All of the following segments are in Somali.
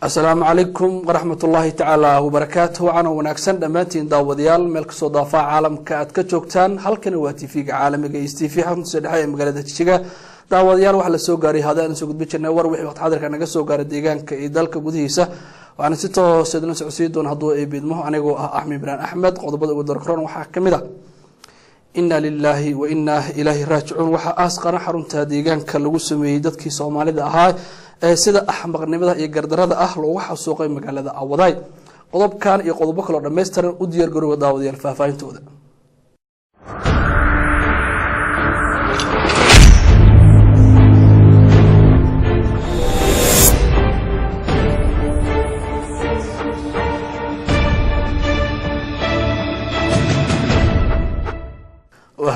Asalaamu calaykum waraxmatullaahi tacaala wabarakaatuh. Wacaana wanaagsan dhammaantiin daawadayaal, meel kasoo daafaa caalamka aad ka joogtaan. Halkani waa TV-ga caalamiga iyo TV xaruntiisa dhexe ee magaalada Jijiga. Daawadayaal, waxaa lasoo gaaray hada aan soo gudbin jirnay war wixii waqti xadirka naga soo gaaray deegaanka iyo dalka gudihiisa. Waxaana si toos idinla socodsiin doona hadduu ay biidmo anigoo ah Axmed Ibraan Axmed. Qodobada ugu darkaroon waxaa kamid ah: inna lilaahi wa innaa ilaahi raajicuun. Waxaa aas qaran xarunta deegaanka lagu sameeyey dadkii Soomaalida ahaa ee sida axmaqnimada iyo gardarada ah loogu xasuuqay magaalada Awadaay. Qodobkan iyo qodobo kaloo dhammaystiran u diyaar garooga daawadayaal faahfaahintooda.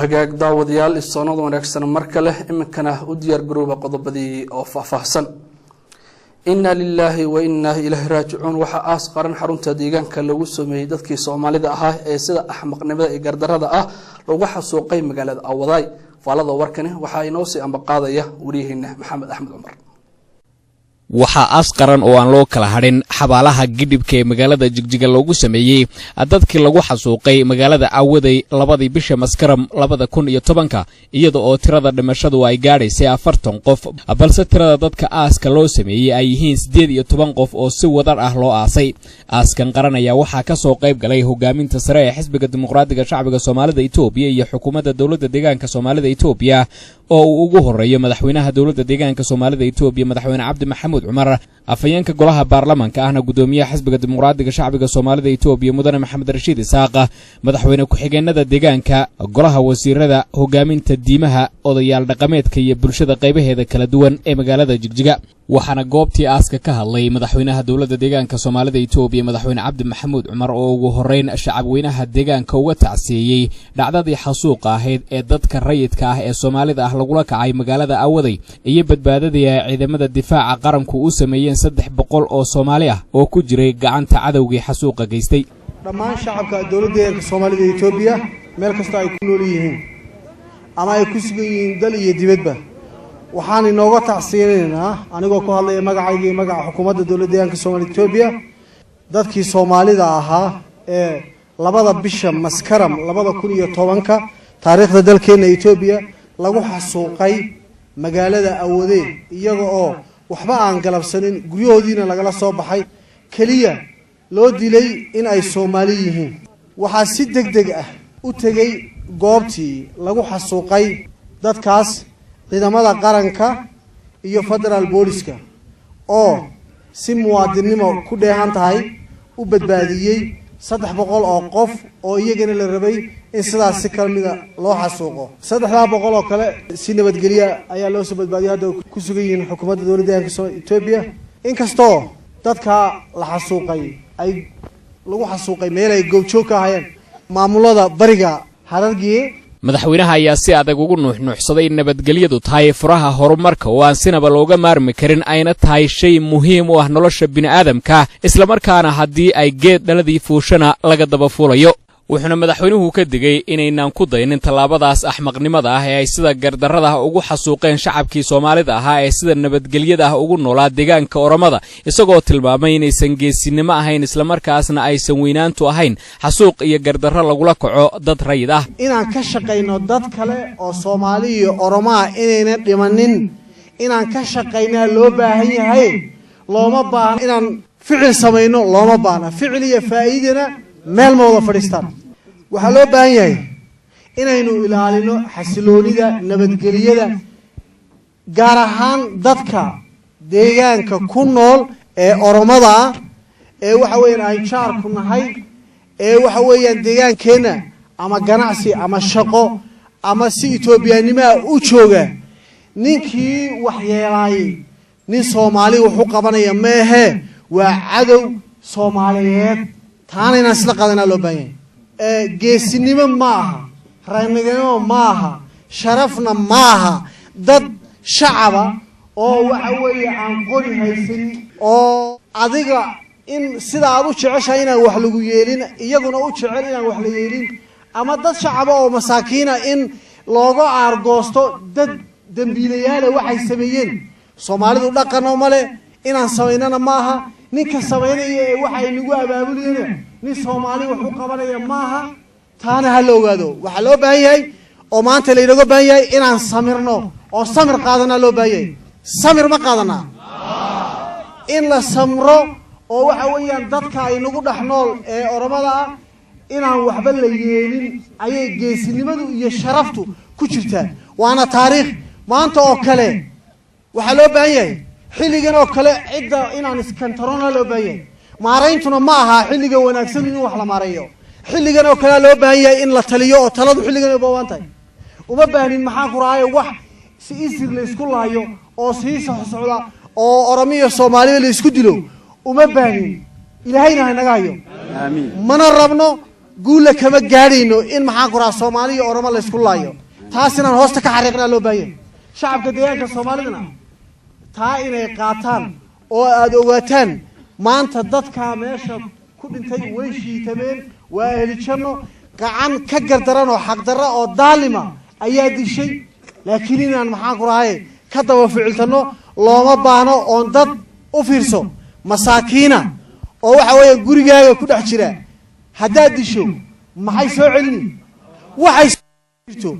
Hagaag daawadayaal, isoonada wanaagsan mar kale, iminkana u diyaar garooba qodobadii oo faahfaahsan. Inna lilaahi wa innaa ilaahi raajicuun. Waxaa aas qaran xarunta deegaanka lagu sameeyey dadkii Soomaalida ahaa ee sida axmaqnimada iyo gardarada ah loogu xasuuqay magaalada Awadaay. Faalada warkani waxaa inoo sii ambaqaadaya wariyaheena Maxamed Axmed Cumar. Waxaa aas qaran oo aan loo kala hadhin xabaalaha Gidhibka ee magaalada Jigjiga loogu sameeyey dadkii lagu xasuuqay magaalada Awaday 2dii bisha Maskaram 2010-ka, iyada oo tirada dhimashadu ay gaadhaysay 40 qof, balse tirada dadka aaska loo sameeyey ay yihiin 18 qof oo si wadar ah loo aasay. Aaskan qaran ayaa waxaa ka soo qayb galay hogaaminta sare ee Xisbiga Dimuqraadiga Shacbiga Soomaalida Etoobiya iyo xukuumadda dowladda deegaanka Soomaalida Etoobiya, oo uu ugu horreeyo madaxweynaha dowladda deegaanka Soomaalida Etoobiya, Madaxweyne Cabdi Maxamuud Cumar, afhayeenka golaha baarlamanka ahna guddoomiyaha Xisbiga Dimuqraadiga Shacbiga Soomaalida Etoobiya, Mudane Maxamed Rashiid Isaaq, madaxweyne ku-xigeenada deegaanka, golaha wasiirada, hogaaminta diimaha, odayaal dhaqameedka iyo bulshada qaybaheeda kala duwan ee magaalada Jigjiga. Waxaana goobtii aaska ka hadlay madaxweynaha dowladda deegaanka Soomaalida Etoobiya, Madaxweyne Cabdi Maxamuud Cumar, oo ugu horreyn shacabweynaha deegaanka uga tacsiyeeyey dhacdadii xasuuqa ahayd ee dadka rayidka ah ee Soomaalida ah lagula kacay magaalada Awaday iyo badbaadadii ay ciidamada difaaca qaranku u sameeyeen 300 oo Soomaali ah oo ku jiray gacanta cadowgii xasuuqa geystay. Dhammaan shacabka dowladda deegaanka Soomaalida Etoobiya meel kastoo ay ku nool yihiin ama ay ku sugan yihiin dal iyo dibadba, waxaan inooga tacsiyeynaynaa, anigoo ku hadlaya magacayga iyo magaca xukuumadda dowladda deegaanka Soomaalida Etoobiya, dadkii Soomaalida ahaa ee 2da bisha Maskaram 2010-ka taariikhda dalkeena Etoobiya lagu xasuuqay magaalada Awadee, iyaga oo waxba aan galabsanin, guryahoodiina lagala soo baxay, keliya loo dilay in ay Soomaali yihiin. Waxaa si deg deg ah u tegey goobtii lagu xasuuqay dadkaas ciidamada qaranka iyo federaal booliska oo si muwaadinnimo ku dheehan tahay u badbaadiyey 300 oo qof oo iyagana la rabay in sidaas si kala mida loo xasuuqo. 300 oo kale si nabadgelya ayaa loo soo badbaadiyay, hadda ku sugan yihiin xukuumadda dowladda deegaanka Etoobiya. Inkastoo dadka la xasuuqay ay lagu xasuuqay meel ay goobjoog ka ahayeen maamulada bariga Harargiye. Madaxweynaha ayaa si adag ugu nuuxnuuxsaday in nabadgelyadu tahay furaha horumarka oo aan sinaba looga maarmi karin, ayna tahay shay muhiim u ah nolosha bini'aadamka, islamarkaana haddii ay geed dhaladii fuushana laga daba fuulayo. Wuxuuna madaxweynuhu ka digay inaynaan ku daynin tallaabadaas axmaqnimada ah ee ay sida gardarrada ah ugu xasuuqeen shacabkii Soomaalida ahaa ee sida nabadgelyada ah ugu noolaa deegaanka Oromada, isagoo tilmaamay inaysan geesinimo ahayn islamarkaasna aysan weynaantu ahayn xasuuq iyo gardarro lagula kaco dad rayid ah. Inaan ka shaqayno dad kale oo Soomaali iyo Oromaa inayna dhimanin, inaan ka shaqaynaa loo baahan yahay. Looma baahna inaan ficil samayno, looma baahna. Ficil iyo faa'iidana meel ma wada fadhiistaan. Waxaa loo baahan yahay inaynu ilaalino xasiloonida nabadgelyada, gaar ahaan dadka deegaanka ku nool ee Oromada ah ee waxa weeyaan aan jaarku nahay, ee waxa weeyaan deegaankeenna ama ganacsi ama shaqo ama si etoobiyaanimaha u jooga. Ninkii waxyeelaayay nin Soomaali wuxu qabanaya meehe, waa cadow Soomaaliyeed. Taana inaan isla qaadanaa loo baahan yahay. Geesinimo ma aha, ragnimo ma aha, sharafna ma aha dad shacaba oo waxa weeye aan qori haysan oo adiga in sida aad u jeceshahay inaan wax lagu yeelin iyaguna u jecel inaan wax la yeelin, ama dad shacaba oo masaakiina in looga aargoosto dad dembiilayaala waxay sameeyeen. Soomaalidu dhaqano male, inaan samaynana maaha, Ninka samaynaya ee waxa inagu abaabulayana nin Soomaali wax u qabanaya maaha. Taana ha la ogaado. Waxaa loo baahan yahay oo maanta laynooga baahan yahay inaan samirno oo samir qaadanaa loo baahan yahay. Samir ma qaadanaa? In la samro oo waxa weeyaan dadka aynagu dhex nool ee Oromada ah inaan waxba la yeelin ayay geesinimadu iyo sharaftu ku jirtaa. Waana taariikh maanta oo kale. Waxaa loo baahan yahay xilligan oo kale cidda inaan iskantaroona loo baahan yahay. Maarayntuna ma aha xilliga wanaagsan in wax la maareeyo. Xilligan oo kalea loo baahan yahay in la taliyo oo taladu xilligan ay u baahan tahay. Uma baahnin, maxaan ku rahaaye, wax si isir la isku laayo oo sii soxsocda oo Oromiyo Soomaaliba la isku dilo uma baahnin. Ilaahayna ha inaga hayo, mana rabno, guulla kama gaadhayno in, maxaan ku rahaa, Soomaali iyo Oromo la isku laayo. Taas inaan hoosta ka xariiqnaa loo baahan yahay. Shacabka deegaanka Soomaalidana taa inay qaataan oo aada ogaataan maanta dadkaa meesha ku dhintay way shiitameen, waa ehlijanno, gacan ka gardaran oo xaqdarra oo daalima ayaa dishay. Laakiin inaan, maxaan ku rahaye, ka daba ficiltano looma baahno oon dad u fiirso masaakiina oo waxa weeya gurigaaga ku dhex jira haddaad disho maxay soo celini? Waxay jirto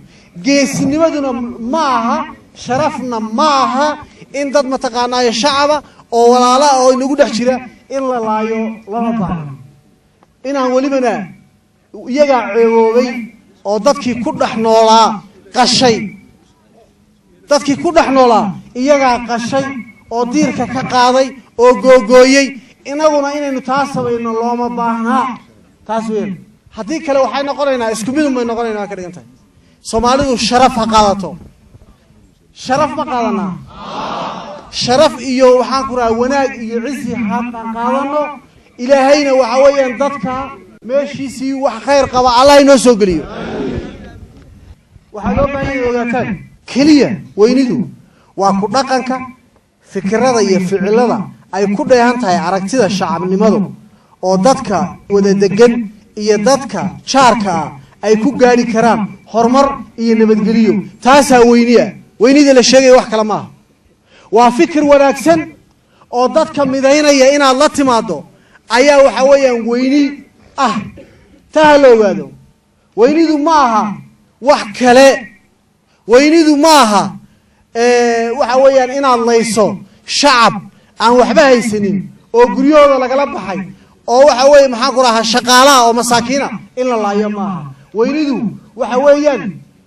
geesinimaduna ma aha, sharafna ma aha in dad mataqaanaayo shacaba oo walaala oo inagu dhex jira in la laayo lama baahno. Inaan welibana iyagaa ceeboobay oo dadkii ku dhex noolaa qashay, dadkii ku dhex noolaa iyagaa qashay oo diirka ka qaaday oo googooyey. Inaguna inaynu taa samayno looma baahnaa. Taas weyan. Haddii kale waxay noqonaynaa isku midun bay noqonaynaa ka dhigan tahay. Soomaalidu sharaf ha qaadato. Sharaf ma qaadanaa? Sharaf iyo, waxaan ku rahaa, wanaag iyo cisi ha qaadano. Ilaahayna waxa weeyaan dadka meeshiisii wax khayr qaba Allah inoo soo geliyo. Waxaa loo baahan yahay ogaataan keliya weynidu waa ku dhaqanka fikirada iyo ficilada ay ku dheehan tahay aragtida shacabnimadu oo dadka wada degan iyo dadka jaarka ah ay ku gaadhi karaan horumar iyo nabadgeliyo. Taasaa weyniya. Weynida la sheegaya wax kale maaha, waa fikir wanaagsan oo dadka midaynaya inaad la timaado ayaa waxa weeyaan weyni ah. Taa ha la ogaado. Weynidu ma aha wax kale. Weynidu ma aha waxa weeyaan inaad layso shacab aan waxba haysanin oo guryahooda lagala baxay oo waxa weeye, maxaan ku rahaa, shaqaalaha oo masaakiina in la laayo maaha. Weynidu waxa weeyaan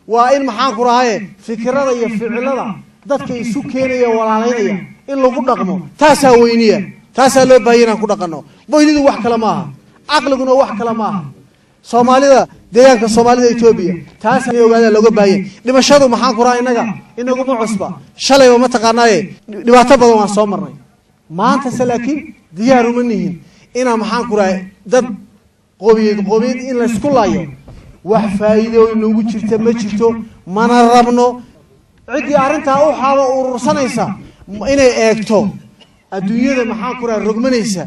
waa in, maxaan ku rahaye, fikirada iyo ficilada dadka isu keenaya, walaalaynaya in lagu dhaqmo. Taasaa weyniya, taasaa loo baahaya inaan ku dhaqanno. Weynidu wax kale maaha, caqliguna wax kale maaha. Soomaalida deegaanka Soomaalida Etoobiya taas inay ogaadaan looga baahanya. Dhimashadu, maxaan ku rahaa, innaga inaguma cusba. Shalayba mataqaanaaye dhibaato badan waan soo marnay. Maantase laakiin diyaar uma nihin inaan, maxaan ku rahay, dad qobiyeed qobiyeed in laysku laayo. Wax faa'iido inoogu jirta ma jirto, mana rabno. Ciddii arrintaa u xaabo urursanaysa inay eegto adduunyada, maxaan ku rahay, rogmanaysa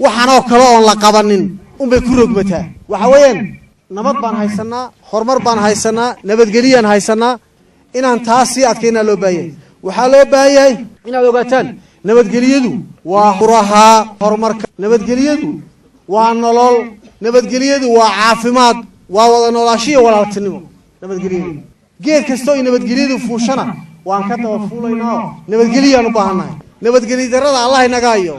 waxaanoo kale oon la qabanin unbay ku rogmataa. Waxa weeyaan nabad baan haysanaa, horumar baan haysanaa, nabadgeliyaan haysanaa. Inaan taas sii adkaynaa loo baahan yahay. Waxaa loo baahan yahay inaad ogaataan nabadgeliyadu waa furahaa horumarka, nabadgeliyadu waa nolol, nabadgeliyadu waa caafimaad, waa wada noolaasho iyo walaaltinimo. Nabadgelyadu geed kastoo ay nabadgelyadu fuushana waan ka daba fuulaynaa. Nabadgeliyaan u baahannahay. Nabadgeli darrada Allah inaga hayo.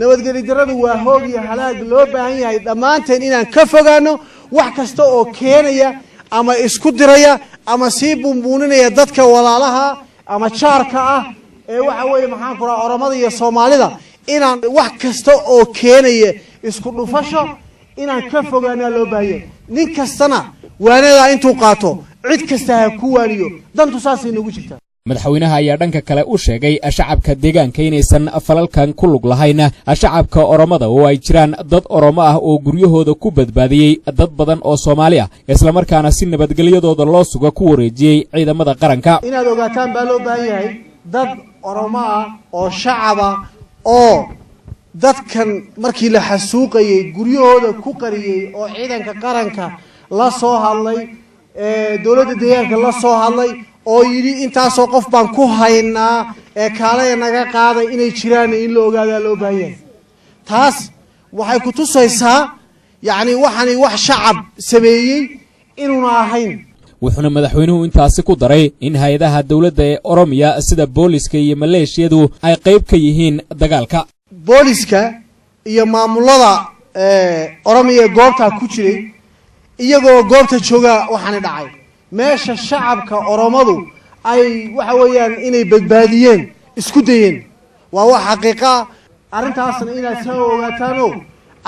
Nabadgeli darradu waa hoog iyo halaag. Loo baahan yahay dhammaanteen inaan ka fogaano wax kasta oo keenaya ama isku diraya ama sii buunbuuninaya dadka walaalaha ama jaarka ah ee waxa weeye, maxaan ku raha, Oromada iyo Soomaalida. Inaan wax kasta oo keenaya isku dhufasho inaan ka fogaanaa loo baahanya. Nin kastana waanadaa intuu qaato cid kasta ha ku waaniyo. Dantu saasay noogu jirtaa. Madaxweynaha ayaa dhanka kale u sheegay shacabka deegaanka inaysan falalkan ku lug lahayn shacabka Oromada oo ay jiraan dad Oromo ah oo guryahooda ku badbaadiyey dad badan oo Soomaali ah, islamarkaana si nabadgelyadooda loo suga ku wareejiyey ciidamada qaranka. Inaad ogaataan baa loo baahan yahay dad Oromo ah oo shacaba oo dadkan markii la xasuuqayey guryahooda ku qariyey oo ciidanka qaranka la soo hadlay, dowladda deegaanka la soo hadlay oo yidhi intaasoo qof baan ku haynaa ee kaalaya naga qaaday inay jiraan in la ogaadaa loo baahan yahay. Taas waxay ku tusaysaa yacni waxani wax shacab sameeyey inuuna ahayn. Wuxuuna madaxweynuhu intaasi ku daray in hay-adaha dowladda ee Oromiya sida booliska iyo maleeshiyadu ay qayb ka yihiin dagaalka. Booliska iyo maamulada Oromiya goobtaa ku jiray iyagoo goobta jooga waxaani dhacay, meesha shacabka Oromadu ay waxa weeyaan inay badbaadiyeen isku dayeen, waa wax xaqiiqa. Arrintaasna inaad saa ogaataano,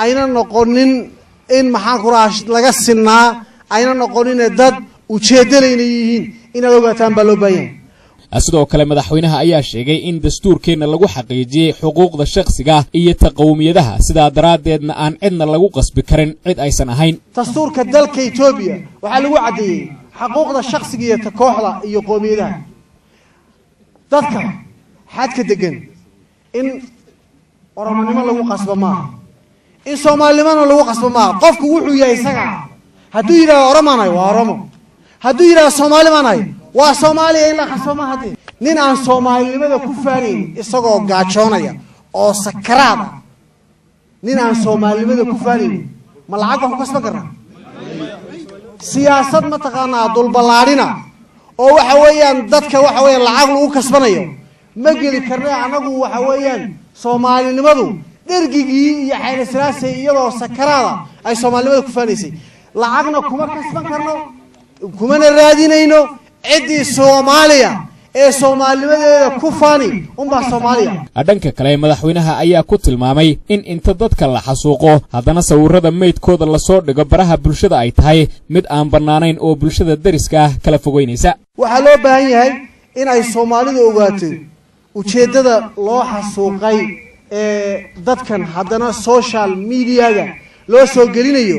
ayna noqonin in maxaan ku rahaa laga sinnaa, ayna noqonine dad ujeedalayna yihiin, inaad ogaataan baa loo baahan yahay. Sidoo kale madaxweynaha ayaa sheegay in dastuurkeenna lagu xaqiijiyey xuquuqda shakhsiga iyo taqawmiyadaha, sidaa daraaddeedna aan cidna lagu qasbi karin cid aysan ahayn. Dastuurka dalka Etoobiya waxaa lagu caddeeyey xaquuqda shakhsiga iyo ta kooxda iyo qoomiyadaha. Dadka xadka degan in Oromonimo lagu qasbo maaha, in Soomaalinimona lagu qasbo maaha. Qofku wuxuu yahay isaga. Hadduu yidhahdo Oromaanahay, waa Oromo. Hadduu yidhahdo Soomaali baanahay, waa Soomaaliya. In la qasbo maaha. Dee nin aan soomaalinimada ku faanayn isagoo gaajoonaya oo sakaraad ah, nin aan soomaalinimada ku faanayn ma lacag baan ku kasban karnaa? Siyaasad mataqaanaa dulballaadhina oo waxa weeyaan dadka waxa weeyaan lacag lagu kasbanayo ma geli karna annagu. Waxa weeyaan soomaalinimadu dhergigii iyo Xayla iyadoo sakaraada ay soomaalinimada ku faanaysay, lacagna kuma kasban karno, kumana raadinayno. Ciddii Soomaaliya ee soomaalinimadeeda ku faani unbaa Soomaaliya. Dhanka kale madaxweynaha ayaa ku tilmaamay in inta dadka la xasuuqo haddana sawirrada meydkooda lasoo dhigo baraha bulshada ay tahay mid aan bannaanayn oo bulshada deriska ah kala fogeynaysa. Waxaa loo baahan yahay in ay soomaalidu ogaato ujeeddada loo xasuuqay ee dadkan haddana social mediaga loo soo gelinayo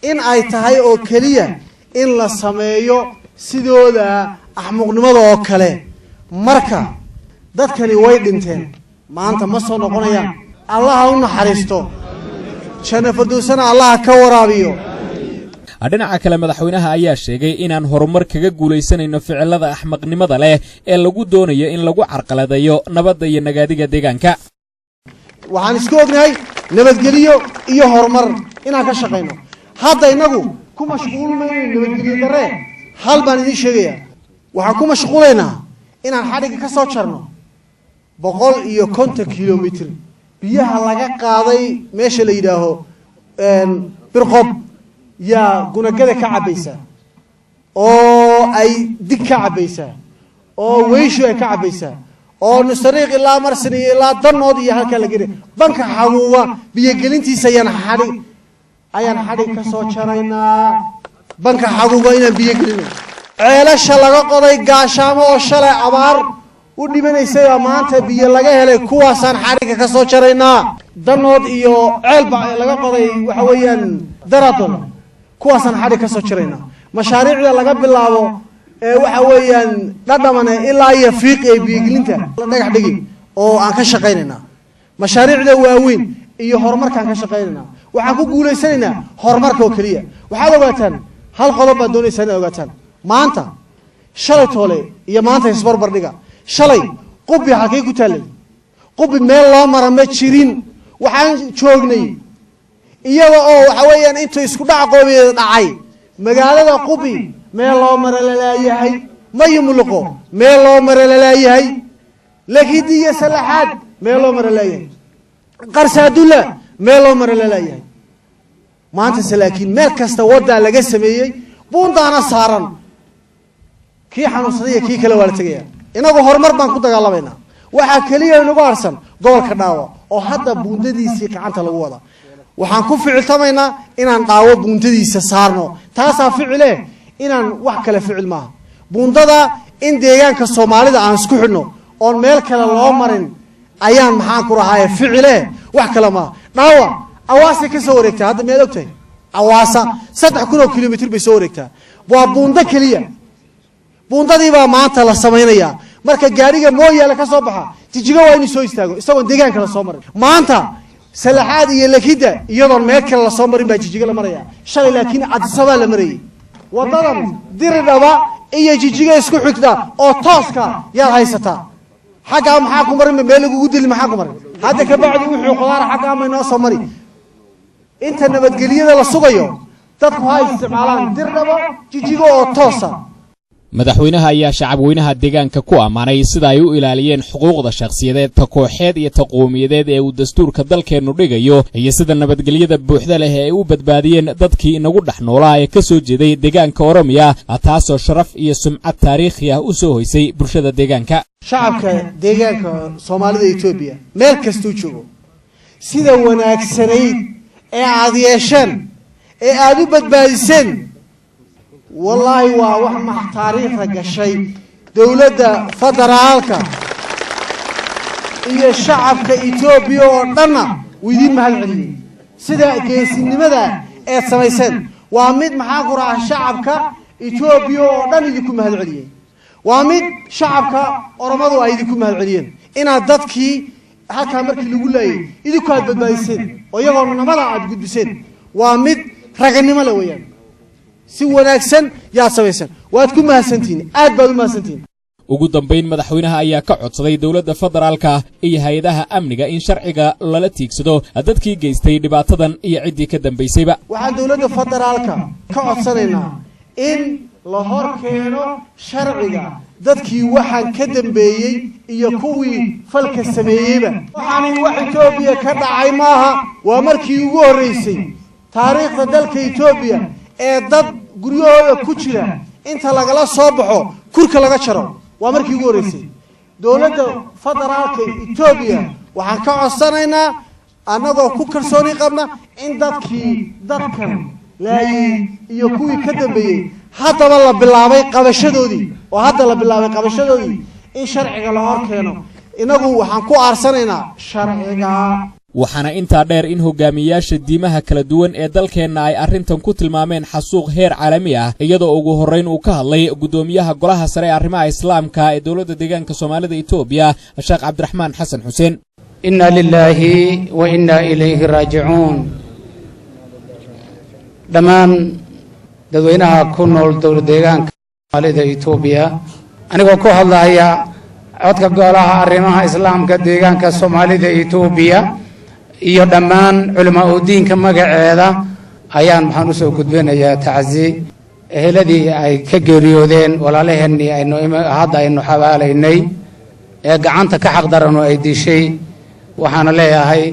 in ay tahay oo keliya in la sameeyo sidooda axmuqnimada oo kale. Marka dadkani way dhinteen, maanta ma soo noqonayaan. Allaha u naxariisto, janno fardowsana Allaha ka waraabiyo. Dhinaca kale madaxweynaha ayaa sheegay inaan horumar kaga guulaysanayno ficilada axmaqnimada leh ee lagu doonayo in lagu carqaladeeyo nabadda iyo nagaadiga deegaanka. Waxaan isku ognahay nabadgeliyo iyo horumar inaan ka shaqayno. Hadda innagu ku mashquulmayno nabadgelyo darree. Hal baan idiin sheegayaa: waxaan ku mashquulaynaa inaan xadhigga ka soo jarno 150 kilomitr biyaha laga qaaday meesha la yidhaaho Birqob yaa Gunagada ka cabbaysaa oo ay Dig ka cabbaysaa oo Weyshu ay ka cabbaysaa oo Nusariiq ilaa Marsin iyo ilaa Danood iyo halkaa la geliya. Banka Xaguuba biyogelintiisa ayaan xadhig ka soo jaraynaa, banka Xaguuba inaan biyo gelino. Ceelasha laga qoday Gaashaamo oo shalay abaar u dhimanaysay baa maanta biyo laga helay, kuwaasaan xadhigga ka soo jaraynaa. Danood iyo ceelba laga qoday waxa weeyaan Daradol, kuwaasaan xadhig ka soo jaraynaa. Mashaariicda laga bilaabo ee waxa weeyaan Dhadhamane ilaa iyo Fiiq ee biyogelinta la dhagax dhigi oo aan ka shaqaynaynaa. Mashaariicda waaweyn iyo horumarkaan ka shaqaynaynaa. Waxaan ku guulaysanaynaa horumarka oo keliya. Waxaad ogaataan, hal qodob baad doonaysaa inaad ogaataan: maanta, shalay toole iyo maanta isbarbar dhiga. Shalay Qubi halkay ku taallay? Qubi meel loo mara ma jirin. Waxaan joognay iyada oo waxa weeyaan intuu isku dhac qoobiyeed dhacay magaalada Qubi meel loo mara lalaayahay, Mayumuluqo meel loo mara lalaayahay, Lakidi iyo Salaxaad meel loo mara laayahay, Qarsaadulla meel loo mara lalaayahay. Maantase laakiin meel kasta waddaa laga sameeyey, buundaana saaran. Kii xanuunsaday iyo kii kale waa la tegaya. Inagu horumar baan ku dagaalamaynaa. Waxaa keliya inagu harsan gobolka Dhaawa oo hadda buundadiisii gacanta lagu wada. Waxaan ku ficiltamaynaa inaan Dhaawo buundadiisa saarno. Taasaa ficile, inaan wax kale ficil maaha. Buundada in deegaanka Soomaalida aan isku xidhno oon meel kale loo marin ayaan maxaan ku rahaaye ficile, wax kale maaha. Dhaawa Awaasay ka soo wareegtaa hadda, miyaad ogtahay? Awaasa 3000 oo kilomitr bay soo wareegtaa. Waa buundo keliya. Buundadiibaa maanta la samaynayaa. Marka gaariga Mooyaale ka soo baxa Jijigo waa inuu soo istaago isagoon deegaanka la soo marin. Maanta Salaxaad iyo Lakida iyadoon meel kale lasoo marin baa Jijigo la maraya. Shalay laakiin Cadisabaa la marayay. Wadadan Diridhaba iyo Jijiga isku xigta oo tooska yaad haysataa. Xaggaa maxaa ku marin? Meel lagugu dili maxaa ku marin? Hadda ka bacdi wuxuu qudaar xaggaa ma inoo soo mari. Inta nabadgelyada la sugayo, dadku ha isticmaalaan Dirdhabo Jijigo oo toosa. Madaxweynaha ayaa shacabweynaha deegaanka ku ammaanay sida ay u ilaaliyeen xuquuqda shakhsiyadeed, ta kooxeed iyo ta qowmiyadeed ee uu dastuurka dalkeennu dhigayo, iyo sida nabadgelyada buuxda leh ee ay u badbaadiyeen dadkii inagu dhex noolaa ee ka soo jeeday deegaanka Oromiya, taasoo sharaf iyo sumcad taariikhi ah u soo hoysay bulshada deegaanka. Shacabka deegaanka Soomaalida Etoobiya meel kastuu joogo, sida wanaagsanayd ee aada yeesheen ee aada u badbaadiseen, wallaahi waa wax max taariikhda gashay. Dowladda federaalka iyo shacabka Etoobiya oo dhanna wuu idiin mahad celiyey. Sida geesinimada eed samayseen waa mid, maxaa ku raha, shacabka Etoobiya oo dhan idinku mahad celiyey. Waa mid shacabka Oromadu ay idinku mahad celiyeen inaad dadkii halkaa markii lagu laayay idinku aad badbaadiseen oo iyagoo nabada aad gudbiseen. Waa mid raganimo le weeyaan. Si wanaagsan yaad samayseen, waad ku mahadsantihiin, aad baad u mahadsantihiin. Ugu dambayn, madaxweynaha ayaa ka codsaday dowladda federaalka iyo hay-adaha amniga in sharciga lala tiigsado dadkii geystay dhibaatadan iyo ciddii ka dambaysayba. Waxaan dowladda federaalka ka codsanaynaa in la hor keeno sharciga dadkii waxaan ka dambeeyey iyo kuwii falka sameeyeyba. Waxaani wax Etoobiya ka dhacay maaha. Waa markii ugu horreysay taariikhda dalka Etoobiya ee dad guryahooda ku jira inta lagala soo baxo kurka laga jaro. Waa markii ugu horreysay. Dowladda federaalka Etoobiya waxaan ka codsanaynaa, annagoo ku kalsooni qabna, in dadkii dadkan laayey iyo kuwii ka dambeeyey haddaba la bilaabay qabashadoodii, oo hadda la bilaabay qabashadoodii, in sharciga la hor keeno. Innagu waxaan ku aarsanaynaa sharciga. Waxaana intaa dheer in hogaamiyeyaasha diimaha kala duwan ee dalkeenna ay arrintan ku tilmaameen xasuuq heer caalami ah, iyadoo ugu horrayn uu ka hadlay guddoomiyaha golaha sare ee arrimaha islaamka ee dowladda deegaanka Soomaalida Etoobiya, Sheekh Cabdiraxmaan Xasan Xuseen. إنا لله وإنا إليه راجعون. Dhammaan dadweynaha ku nool dowlad deegaanka Soomaalida Etoobiya, anigoo ku hadlaya codka golaha arrimaha islaamka deegaanka Soomaalida Etoobiya iyo dhammaan culamaa u diinka magaceeda, ayaan waxaan usoo gudbinayaa tacsi eheladii ay ka geeriyoodeen walaalaheenii aynu hadda aynu xabaalaynay ee gacanta ka xaqdarano ay dishay. Waxaana leeyahay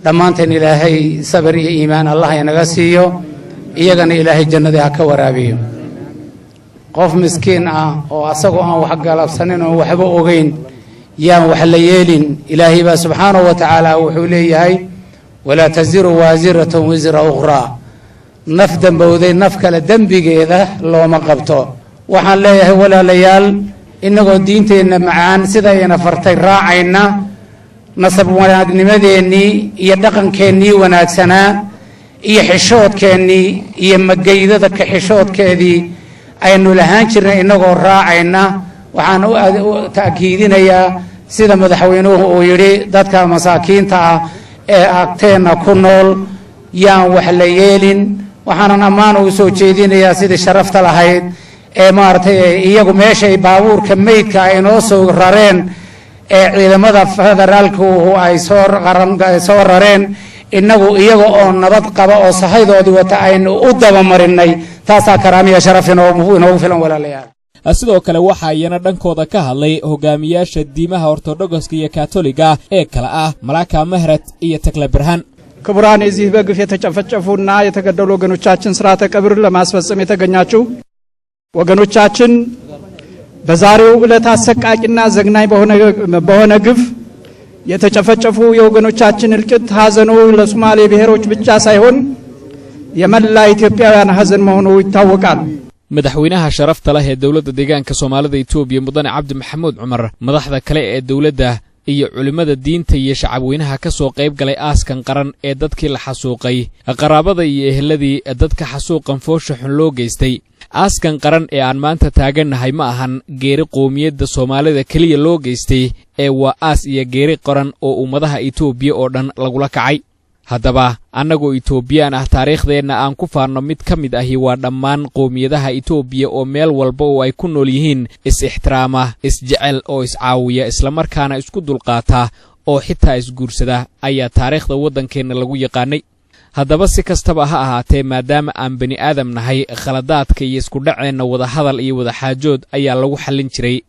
dhammaanteen Ilaahay sabir iyo iimaan Allah inaga siiyo, iyagana Ilaahay jannadii ha ka waraabiyo. Qof miskiin ah oo asagoo aan wax galabsanin oon waxba ogeyn yaan wax la yeelin. Ilaahay baa subxaanahu wa tacaala wuxuu leeyahay: ولا تزر وازرة وزر أخرى. Naf dembowday naf kale dembigeeda looma qabto. Waxaan leeyahay walaalayaal, innagoo diinteenna macaan sidayna fartay raacayna, nasab wanaagnimadeennii iyo dhaqankeennii wanaagsanaa iyo xishoodkeennii iyo magaydada ka xishoodkeedii aynu lahaan jirnay innagoo raacayna, waxaan u ta'kiidinayaa sida madaxweynuhu uu yidhi: dadka masaakiinta ah ee agteenna ku nool yaan wax la yeelin. Waxaanan ammaan ugu soo jeedinayaa sidii sharafta lahayd ee maaragtay iyagu meeshay baabuurka meydka ay noo soo rareen ee ciidamada federaalku ay soo rareen, innagu iyaga oo nabad qaba oo sahaydoodii wata aynu u dabamarinay. Taasaa karaamiya sharaf inoogu filan, walaalayaal. Sidoo kale waxaa iyana dhankooda ka hadlay hogaamiyaasha diimaha Ortodogoska iyo Katoliga ee kale ah Malaka Mehret iyo Tekle Birhan. ክቡራን የዚህ በግፍ የተጨፈጨፉና የተገደሉ ወገኖቻችን ስርዓተ ቀብር ለማስፈጸም የተገኛችሁ ወገኖቻችን፣ በዛሬው ዕለት አሰቃቂና ዘግናኝ በሆነ ግፍ የተጨፈጨፉ የወገኖቻችን እልቂት ሐዘኑ ለሶማሌ ብሔሮች ብቻ ሳይሆን የመላ ኢትዮጵያውያን ሐዘን መሆኑ ይታወቃል። Madaxweynaha sharafta leh ee dowladda deegaanka Soomaalida Etoobiya, mudane Cabdi Maxamuud Cumar, madaxda kale ee dowladda iyo culimmada diinta iyo shacabweynaha ka soo qayb galay aaskan qaran ee dadkii la xasuuqay, qaraabada iyo eheladii dadka xasuuqan foosha xun loo geystay, aaskan qaran ee aan maanta taagannahay ma ahan geeri qowmiyadda Soomaalida keliya loo geystay ee waa aas iyo geeri qaran oo ummadaha Etoobiya oo dhan lagula kacay. Haddaba annagoo Itoobiyaan ah, taariikhdeenna aan ku faanno mid ka mid ahi waa dhammaan qowmiyadaha Itoobiya oo meel walba oo ay ku nool yihiin is-ixtiraama, isjecel oo iscaawiya, islamarkaana isku dulqaata oo xitaa isguursada ayaa taariikhda waddankeenna lagu yaqaanay. Haddaba si kastaba ha ahaatee, maadaama aan bini aadam nahay, khaladaadka iyo iskudhaceenna wadahadal iyo wadaxaajood ayaa lagu xallin jiray.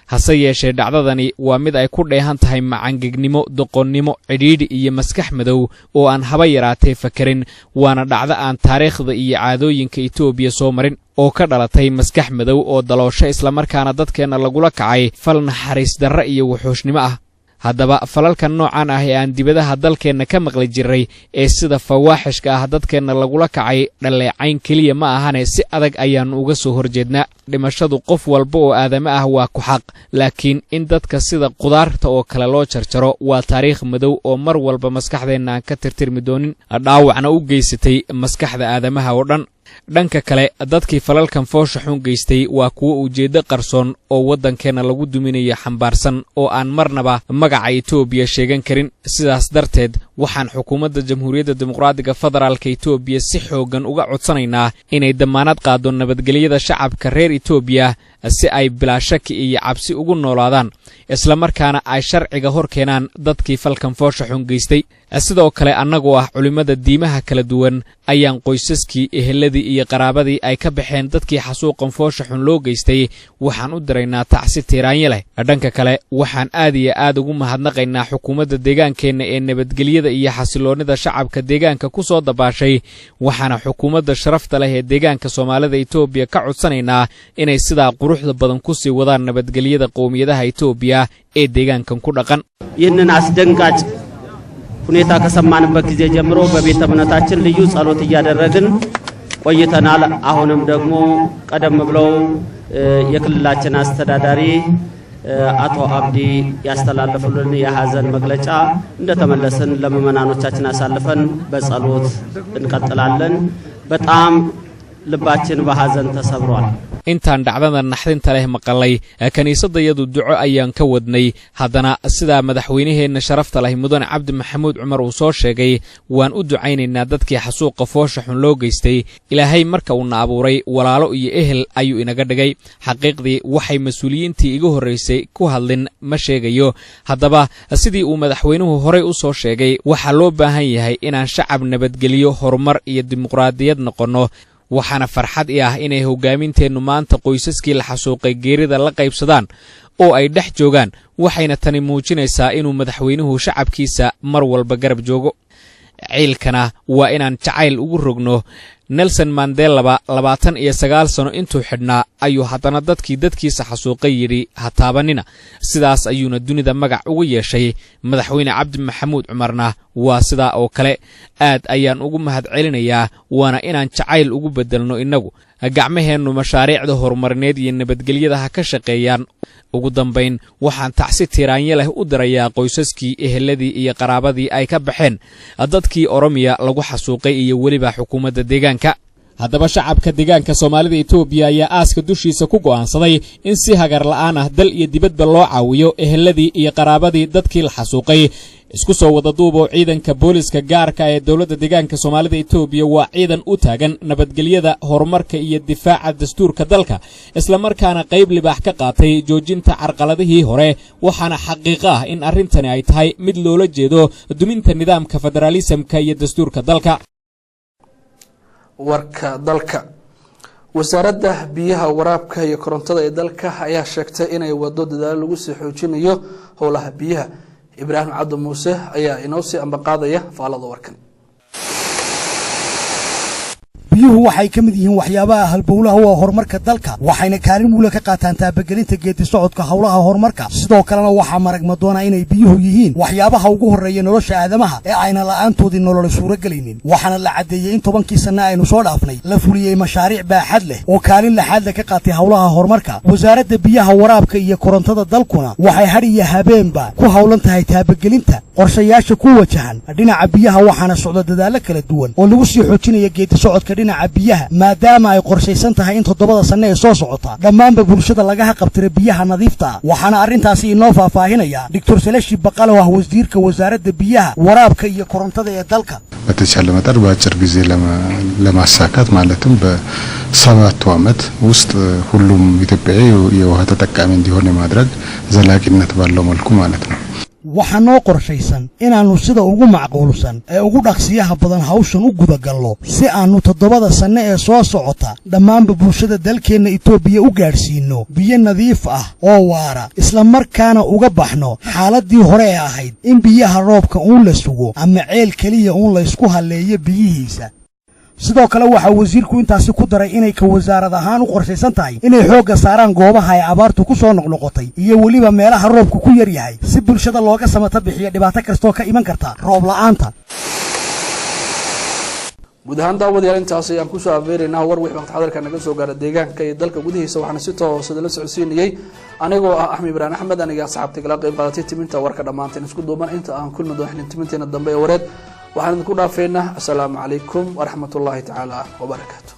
Hase yeeshee dhacdadani waa mid ay ku dheehan tahay macangegnimo, doqonnimo, cidhiidhi iyo maskax madow oo aan haba yaraatee fakarin, waana dhacdo aan taariikhda iyo caadooyinka Itoobiya soo marin oo ka dhalatay maskax madow oo daloosho, islamarkaana dadkeenna lagula kacay fal naxariis darre iyo wuxuushnimo ah. Haddaba falalka noocan ah ee aan dibadaha dalkeenna ka maqli jiray ee sida fawaaxishka ah dadkeenna lagula kacay dhaleecayn keliya ma ahane, si adag ayaannu uga soo horjeednaa. Dhimashadu qof walba oo aadame ah waa ku xaq, laakiin in dadka sida qudaarta oo kale loo jarjaro waa taariikh madow oo mar walba maskaxdeenna aan ka tirtirmi doonin, dhaawacna u geysatay maskaxda aadamaha oo dhan. Dhanka kale, dadkii falalkan foosha xun geystay waa kuwo ujeeddo qarsoon oo waddankeenna lagu duminayo xambaarsan oo aan marnaba magaca Itoobiya sheegan karin. Sidaas darteed waxaan xukuumadda Jamhuuriyadda Dimuqraadiga Federaalka Itoobiya si xooggan uga codsanaynaa inay dammaanad qaaddo nabadgelyada shacabka reer Itoobiya si ay bilaa shaki iyo cabsi ugu noolaadaan, islamarkaana ay sharciga hor keenaan dadkii falkan foosha xun geystay. Sidoo kale annagoo ah culimmada diimaha kala duwan ayaan qoysaskii, eheladii iyo qaraabadii ay ka baxeen dadkii xasuuqan foosha xun loo geystay waxaan u diraynaa tacsi tiiraanye leh. Dhanka kale waxaan aad iyo aad ugu mahadnaqaynaa xukuumadda deegaankeenna ee nabadgelyada iyo xasiloonnida shacabka deegaanka ku soo dabaashay, waxaana xukuumadda sharafta leh ee deegaanka Soomaalida Itoobiya ka codsanaynaa inay sidaa quruxda badan ku sii wadaan nabadgelyada qowmiyadaha Itoobiya ee deegaankan ku dhaqan. ይህንን አስደንጋጭ ሁኔታ ከሰማንበት ጊዜ ጀምሮ በቤተ እምነታችን ልዩ ጸሎት እያደረግን ቆይተናል። አሁንም ደግሞ ቀደም ብለው የክልላችን አስተዳዳሪ አቶ አብዲ ያስተላለፉልን የሀዘን መግለጫ እንደተመለስን ለምዕመናኖቻችን አሳልፈን በጸሎት እንቀጥላለን። በጣም ልባችን በሀዘን ተሰብሯል። Intaan dhacdada naxdinta leh maqalay, kiniisaddayadu duco ayaan ka wadnay. Haddana sidaa madaxweynaheenna sharafta leh Mudane Cabdi Maxamuud Cumar uu soo sheegay, waan u ducaynaynaa dadkii xasuuqa foosha xun loo geystay. Ilaahay marka uuna abuuray walaalo iyo ehel ayuu inaga dhigay. Xaqiiqdii waxay mas-uuliyiintii iga horraysay ku hadlin ma sheegayo. Haddaba sidii uu madaxweynuhu horay u soo sheegay, waxaa loo baahan yahay inaan shacab nabadgelyo, horumar iyo dimuqraadiyad noqonno. Waxaana farxad i ah inay hoggaaminteennu maanta qoysaskii la xasuuqay geerida la qaybsadaan oo ay dhex joogaan, waxayna tani muujinaysaa inuu madaxweynuhu shacabkiisa mar walba garab joogo. Ciilkana waa inaan jacayl ugu rogno. Nelson Mandelaba 29 sano intuu xidhnaa ayuu haddana dadkii dadkiisa xasuuqay yidhi ha taabanina, sidaas ayuuna dunida magac ugu yeeshay. Madaxweyne Cabdi Maxamuud Cumarna waa sidaa oo kale. Aad ayaan ugu mahad celinayaa, waana inaan jacayl ugu beddelno innagu. Gacmaheennu mashaariicda horumarineed iyo nabadgelyada ha ka shaqeeyaan. Ugu dambayn waxaan tacsi tiiraanye leh u dirayaa qoysaskii, eheladii iyo qaraabadii ay ka baxeen dadkii Oromiya lagu xasuuqay iyo weliba xukuumadda deegaanka. Haddaba shacabka deegaanka Soomaalida Itoobiya ayaa aaska dushiisa ku go'aansaday in si hagar la'aan ah dal iyo dibadba loo caawiyo eheladii iyo qaraabadii dadkii la xasuuqay. Isku soo wada duuboo, ciidanka booliska gaarka ee dowladda deegaanka Soomaalida Itoobiya waa ciidan u taagan nabadgelyada, horumarka iyo difaaca dastuurka dalka, islamarkaana qayb libaax ka qaatay joojinta carqaladihii hore. Waxaana xaqiiqo ah in arrintani ay tahay mid loola jeedo duminta nidaamka federaalisamka iyo dastuurka dalka. Warka dalka, wasaaradda biyaha, waraabka iyo korontada ee dalka ayaa sheegtay inay wado dadaalo lagu sii xoojinayo howlaha biyaha. Ibraahim Cabdi Muuse ayaa inoo sii ambaqaadaya faalada warkan. Biyuhu waxay ka mid yihiin waxyaabaha halbowlaha u ah horumarka dalka, waxayna kaalin muula ka qaataan taabagelinta geedi socodka howlaha horumarka. Sidoo kalena waxaa maragmadoona inay biyuhu yihiin waxyaabaha ugu horreeya nolosha aadamaha ee ayna la'aantoodii nolola suuragelaynin. Waxaana la caddeeyey in 10kii sanna aynu soo dhaafnay la fuliyey mashaariic baaxad leh oo kaalin laxaad leh ka qaatay howlaha horumarka. Wasaaradda biyaha, waraabka iyo korontada dalkuna waxay hadh iyo habeenba ku howlan tahay taabagelinta qorshayaasha ku wajahan dhinaca biyaha, waxaana socda dadaallo kala duwan oo lagu sii xoojinaya geedi socodka dhinaca Dhinaca biyaha, maadaama ay qorshaysan tahay in 7da sanno ee soo socota dhammaanba bulshada laga haqabtira biyaha nadiifta ah. Waxaana arrintaasi inoo faahfaahinaya Doctor Seleshi Baqal, oo ah wasiirka wasaaradda biyaha, waraabka iyo korontada ee dalka. በተቻለ መጠን በአጭር ጊዜ ለማሳካት፣ ማለትም በ7ቱ ዓመት ውስጥ ሁሉም ኢትዮጵያዊ የውሃ ተጠቃሚ እንዲሆን የማድረግ፣ ዘላቂነት ባለው መልኩ ማለት ነው። Waxaa noo qorshaysan inaannu sida ugu macquulsan ee ugu dhaqsiyaha badan hawshan u gudagallo, si aannu 7da sanno ee soo socota dhammaanba bulshada dalkeenna Itoobiya u gaadhsiinno biyo nadiif ah oo waara, isla markaana uga baxno xaaladdii hore ee ahayd in biyaha roobka uun la sugo ama ceel keliya uun laysku halleeyo biyihiisa. Sidoo kale waxaa wasiirku intaasi ku daray inay ka wasaarad ahaan u qorshaysan tahay inay xoogga saaraan goobaha ay abaartu ku soo noqnoqotay iyo weliba meelaha roobku ku yar yahay, si bulshada looga samata bixiyo dhibaato kastoo ka iman karta roob la'aanta. Guud ahaan, daawadayaal, intaas ayaan kusoo afeeraynaa war wixii waqti xadarka naga soo gaara deegaanka iyo dalka gudihiisa. Waxaana si toosa la socodsiinayey anigoo ah Axmed Ibrahim Axmed. Aniga asxaabtay kala qayb qaadatay timinta warka, dhammaanteen isku duuban, inta aan kulmi doon xilin timinteena dambe ee wareed, waxaan idinku dhaafeynaa asalaamu calaykum waraxmat ullaahi tacaala wabarakaatu.